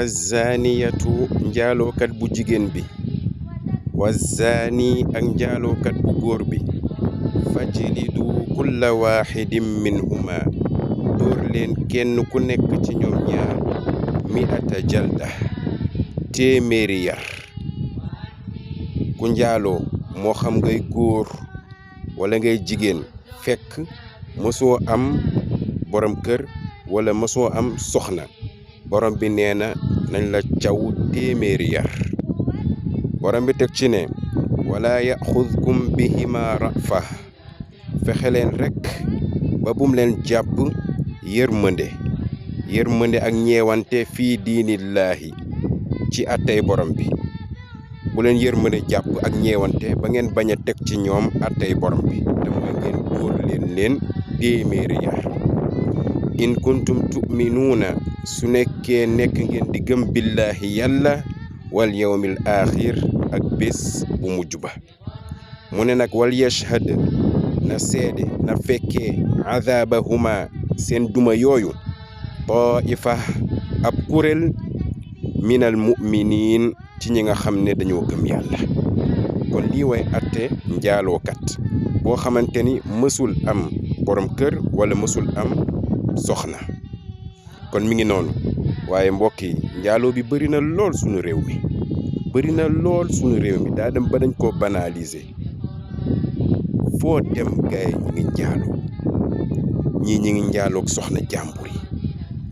azzaaniyatu njaalookat bu jigéen bi wazzaani ak njaalookat bu góor bi fajlidu kulla waaxidin minhuma dóor leen kenn ku nekk ci ñoom ñaar mi'ata jalda téeméeri yar. ku njaaloo moo xam ngay góor wala ngay jigéen fekk mësoo am borom kër wala mësoo am soxna borom bi nee na nañ la caw téeméeri yar. borom bi teg ci ne wala yaxudkum bihima rafa fexe leen rekk ba bum leen jàpp yërmande ak ñeewante fii diinillaahi ci attey borom bi. bu leen yërmande jàpp ak ñeewante ba ngeen bañ a teg ci ñoom attey borom bi te mooy ngeen dóor leen téeméeri yar. in kuntum tu'minuuna su nekkee nekk ngeen di gëm billaahi yàlla wal yawmil aaxir ak bés bu mujj ba. mu ne nag wal yashhad na seede na fekkee azaabahuma seen duma yooyu taifa ab kuréel minal mu'miniin ci ñi nga xam ne dañoo gëm yàlla. kon lii way atte njaalookat boo xamante ni mësul am borom kër wala mësul am soxna. kon mi ngi noonu waaye mbokk yi njaaloo bi bëri na lool suñu réew mi daa dem ba dañ koo banaliser foo dem gaay ñi ngi njaaloo ñii ñi ngi njaaloog soxna jàmbur yi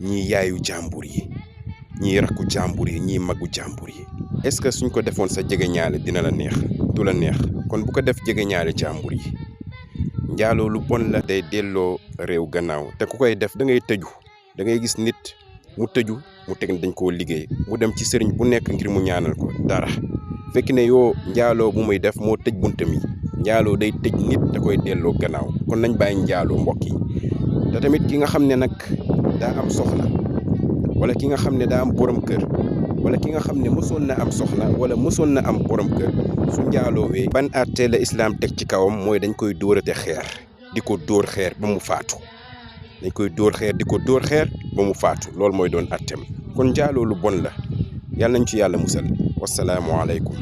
ñii yaayu jàmbur yi ñii rakku jàmbur yi ñii magu jàmbur yi. est-ce que suñ ko defoon sa jege ñaale dina la neex? du la neex. kon bu ko def jege ñaale jàmbur yi. njaaloo lu bon la day delloo réew gannaaw te ku koy def da ngay tëju da ngay gis nit mu tëju mu teg dañ koo liggéey mu dem ci sëriñ bu nekk ngir mu ñaanal ko dara fekk ne yoo njaaloo bu muy def moo tëj buntam yi. njaaloo day tëj nit da koy delloo gannaaw kon nañ bàyyi njaaloo mbokk yi. te tamit ki nga xam ne nag daa am soxna wala ki nga xam ne daa am borom kër wala ki nga xam ne mësoon na am soxna wala mësoon na am borom kër su njaaloowee ban àtte la islaam teg ci kawam mooy dañ koy dóorate xeer di ko dóor xeer ba mu faatu. dañ koy dóor xeer di ko dóor xeer ba mu faatu loolu mooy doon àtteem. kon njaaloo lu bon la yàlla nañ ci yàlla musal. wasalaamu aleykum.